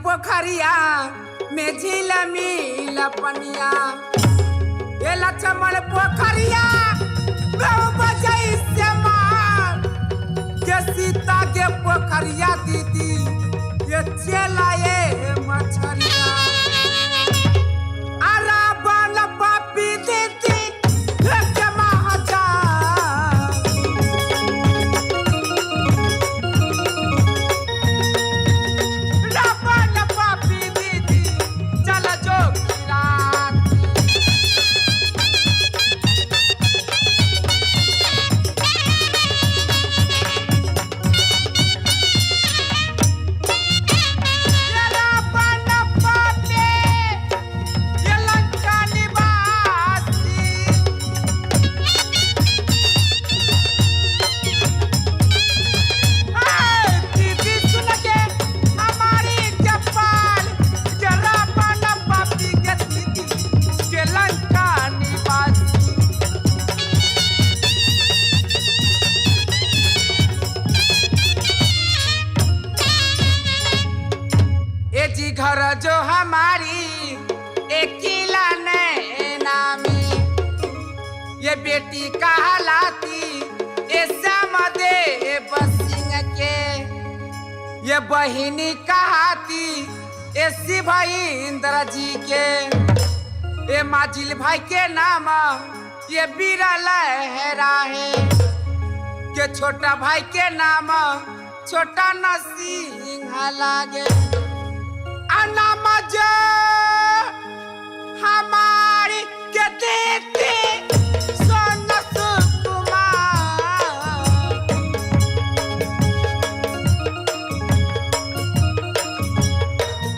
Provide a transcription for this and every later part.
पोखरिया में झील मिल पनिया। ये लक्ष्मण पोखरिया में बजई से मार के सीता के पोखरिया दीदी ये चला ये मछरिया। अरा बन पापी दीदी के महाजा रावण पापी दीदी चल जो राती। ये रावण पापी ये लंका निवासी। दीदी सुन के हमारी जपाल के रावण पापी के दीदी के लंका निवासी। ए जी घर जो हमारी एक किला नैना में ये बेटी कहलाती ए श्याम देव सिंह के ये बहिनी कहाती ए शिव इंद्र जी के ए माजिल भाई के नाम ये बीरा लहरा है के छोटा भाई के नाम छोटा नरसिंह लागे। अनाम जो हमारी के देते सोन सुकुमार।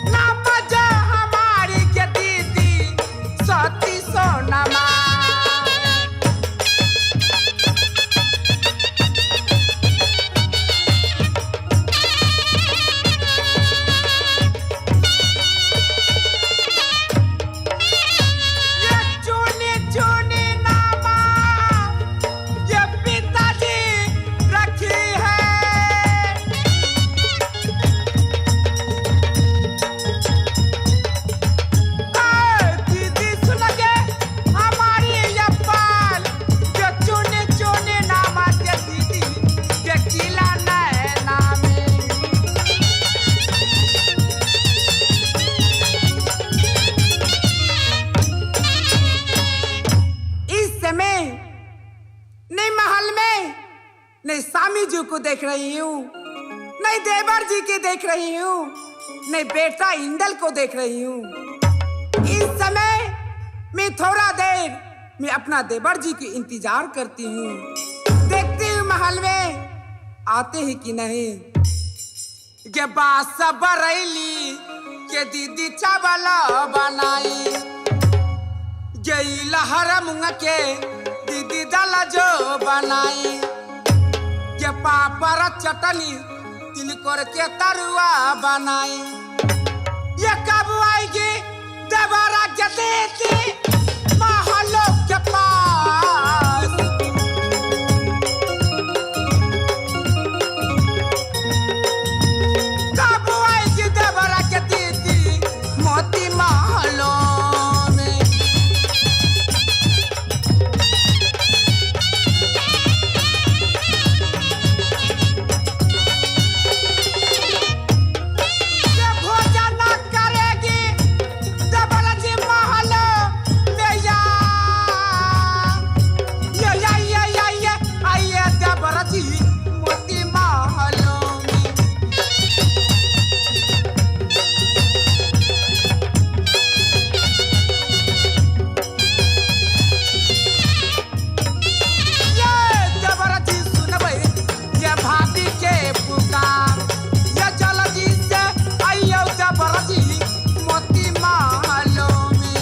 नाम जो हमारी के दीदी सती सोनमा। ये चुनी चुनी नामा ये पिताजी रखी है। दीदी सुन के हमारी ये पाल ये चुनी चुनी नामा के दीदी के किला नैना में। इस समय नहीं महल में नहीं स्वामी जी को देख रही हूँ, नहीं देवर जी के देख रही हूँ, नहीं बेटा इंदल को देख रही हूँ। इस समय मैं थोड़ा देर मैं अपना देवर जी की इंतजार करती हूँ, देखती हूँ महल में आते ही कि नहीं। के बास बरैली के दीदी चावल बनाई गई लहर मुंग के दीदी दाल जो बनाई के पापड़ चटनी तिलकोर के तरुआ बनाई। ये कब आएगी देवरा के दीदी महलों के पास। कब आएगी देवरा के दीदी मोती महलों में। ये भोजन करेगी देवर जी महल में या ये आइए देवर जी मोती महलों में। ये देवर जी सुनबै ये भाभी के पुकार ये जल्दी से आइयो देवर जी मोती महलों में।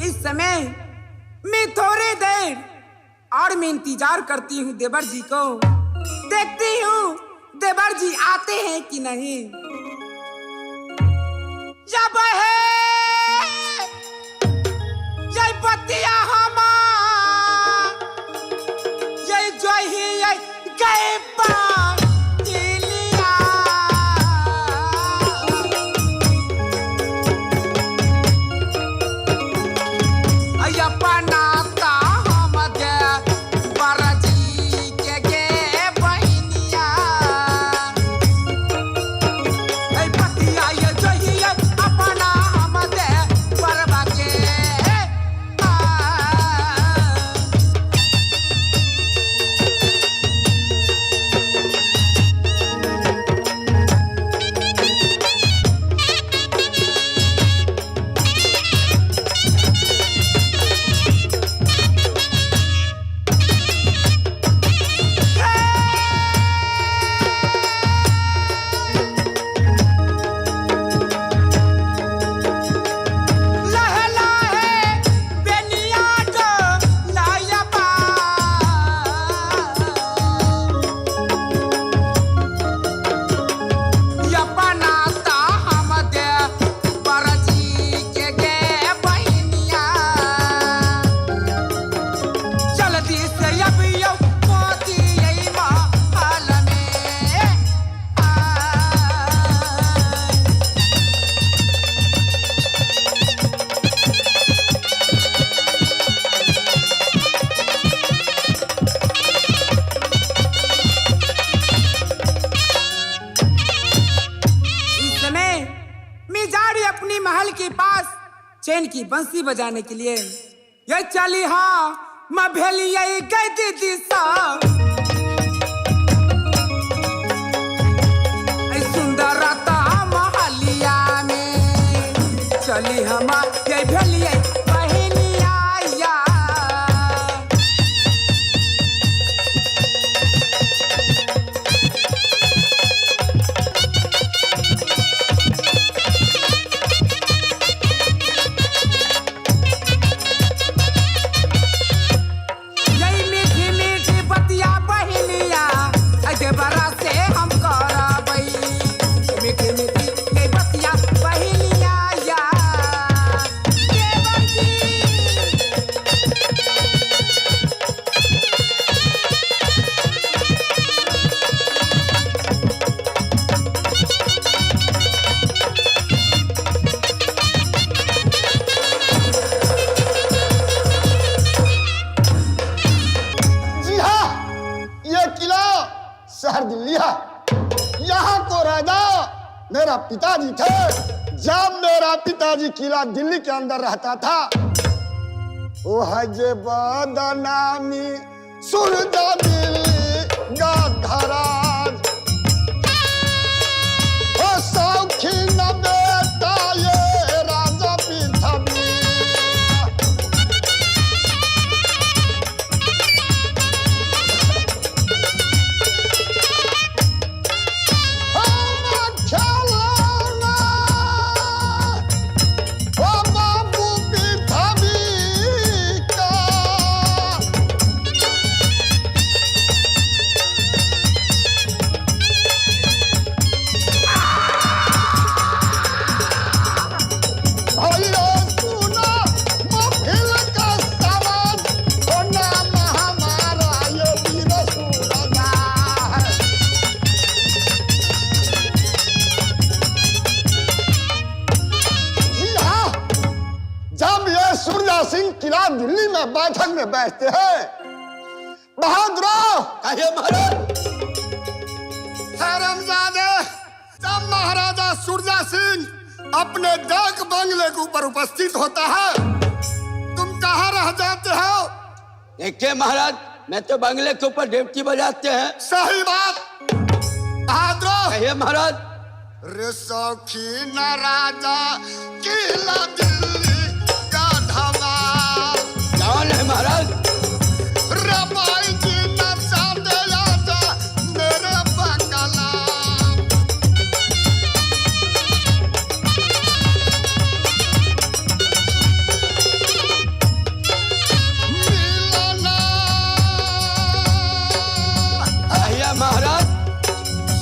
इस समय मैं थोड़ी देर और मैं इंतजार करती हूँ देवर जी को, देखती हूँ देवर जी आते हैं कि नहीं। जब है ये बतिया हमार अपनी महल के पास चैन की बंसी बजाने के लिए। ये चली हाँ मैं भेलिए गई दीदी सा सुंदर महलिया में चली हम ये भेलिए बहनिया या। यही मीठी मीठी बतिया बहनिया अगे बरा से हम करबई। मीठी मीठी ये बतिया बहनिया या। देवर जी। जी हाँ, ये किला शहर दिल्ली है। यहाँ को राजा मेरा पिताजी थे। जब मेरा पिताजी किला दिल्ली के अंदर रहता था, वो हजे बदनामी सुरजा दिल्ली गाधराज। ओ शौकीन बेटा ये राजा पृथ्वी। बाबू पृथ्वी का। भैया सुनो महफिल का समाज, ओ नाम हमारा ये वीर सूरजा है। जी हाँ, जब ये सूर्या सिंह किला दिल्ली में बैठक में बैठते हैं, बहादुर कहिए महाराज। हरामजादे, जब महाराजा सूर्या सिंह अपने डाक बंगले के ऊपर उपस्थित होता है, तुम कहाँ रह जाते हो? देखिए महाराज, मैं तो बंगले के ऊपर ड्यूटी बजाते हैं। सही बात बहादुर। कहिए महाराज। रे शौकीन राजा किला दिल्ली का धमाल। कौन है महाराज? रे भाई जी नचाते आजा मेरे बंगला। मिलना कहिए महाराज।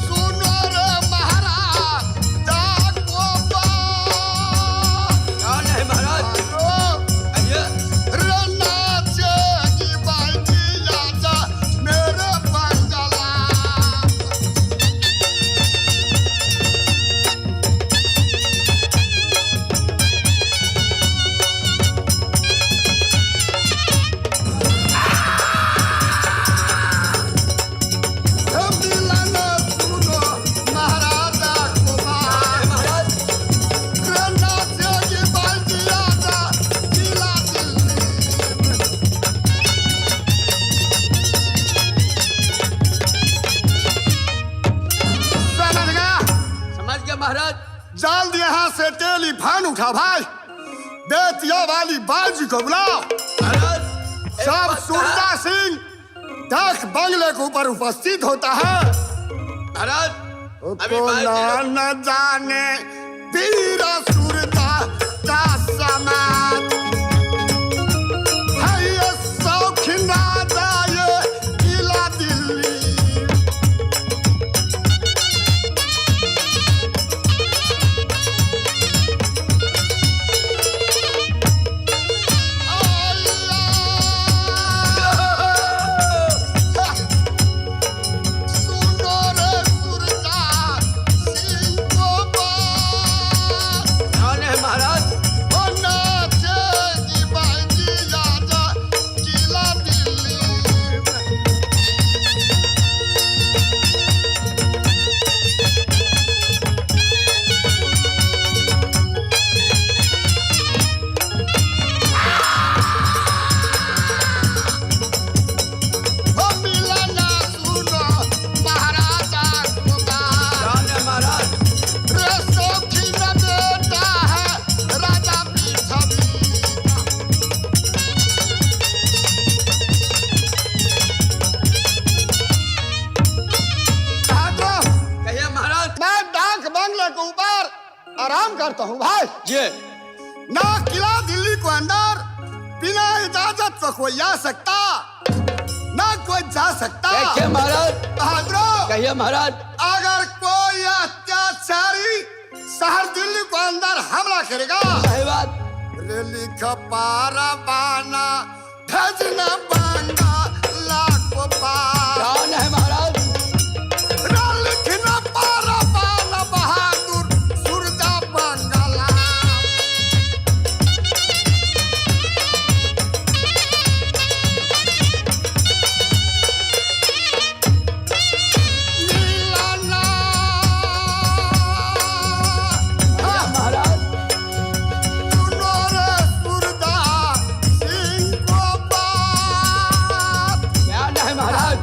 सुनो रे महाराज गोपाल। कौन है महाराज? कहिए। रे नाचे की बाई आजा मेरे बंगला। मिलन सुनो महाराजा कुमार। महाराज। रे नाचे की बाई आजा जिला दिल्ली। समझ गया? समझ गया महाराज। जाल दिया यहाँ से टेलीफोन उठा भाई, बेतिया वाली बाजी को बुलाओ। महाराज एक जब बात कहा। सूरजा सिंह डाक बंगले के ऊपर उपस्थित होता है, महाराज अभी को बाजी ना लोग- न जाने वीर सूरजा का समाज है। ये शौकीन राजा ये किला दिल्ली। अल्लाह सुनो रे सुरजा सिंह को बात। बंगले के ऊपर आराम करता हूँ भाई। जी। ना किला दिल्ली को अंदर बिना इजाजत से कोई आ सकता, ना कोई जा सकता। देखिए महाराज। बहादुरों, कहिए महाराज। अगर कोई अत्याचारी शहर दिल्ली को अंदर हमला करेगा, सही बात। रे लिख पारा बाना भेजना बांगा लाखो पार। कौन है महाराज? रे लिखना पारा बाना बहादुर सुरजा बंगला। मिलना महाराज। सुनो रे सुरदा सिंह को बाप। क्या है महाराज?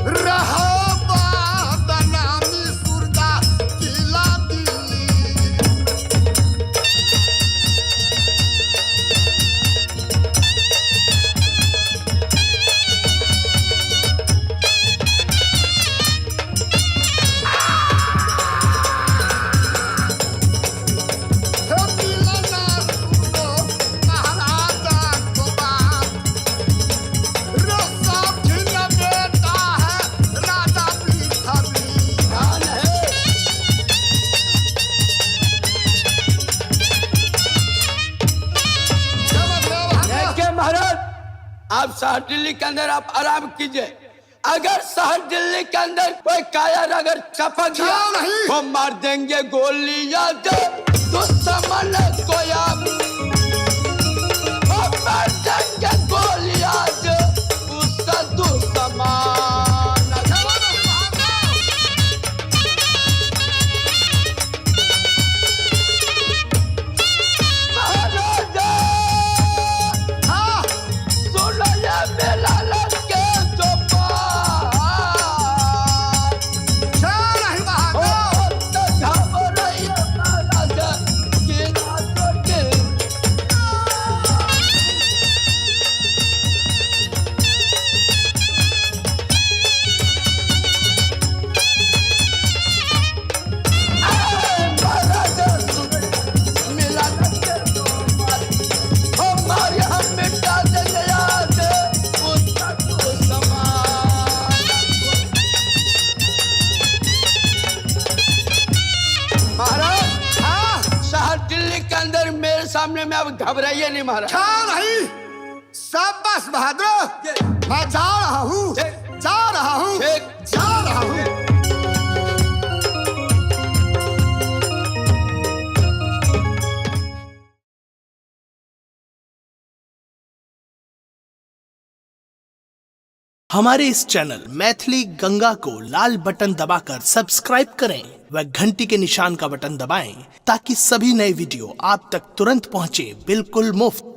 रहो बदनामी सुरदा किला दिल्ली। हे मिलना सुनो महाराजा को बाप। बेटा है राजा पृथ्वी। कौन है? देखिए महाराज, आप शहर दिल्ली के अंदर आप आराम कीजिए। अगर शहर दिल्ली के अंदर कोई कायर अगर चपक गया, क्यों नहीं? वो मार देंगे गोलियां दे दुश्मन को आप, वो मार देंगे गोलियां दे उसका दुश्मन। महाराजा, हाँ, सुनो ये मेला लगे जो पार। क्यों नहीं बहादुर? तो घबराइए महाराजा कि रातों दिल। महाराजा सुनो मिला लगे जो पार। हमारे हम मिटा देंगे याद उसका दुश्मन। महाराज, हाँ, शहर दिल्ली के अंदर मेरे सामने में अब घबराइए नहीं महाराज। क्यों नहीं? सब बस बहादुर, मैं जा रहा हूँ, जा रहा हूँ, ठीक। जा रहा हूँ। हमारे इस चैनल मैथिली गंगा को लाल बटन दबाकर सब्सक्राइब करें व घंटी के निशान का बटन दबाएं ताकि सभी नए वीडियो आप तक तुरंत पहुंचे बिल्कुल मुफ्त।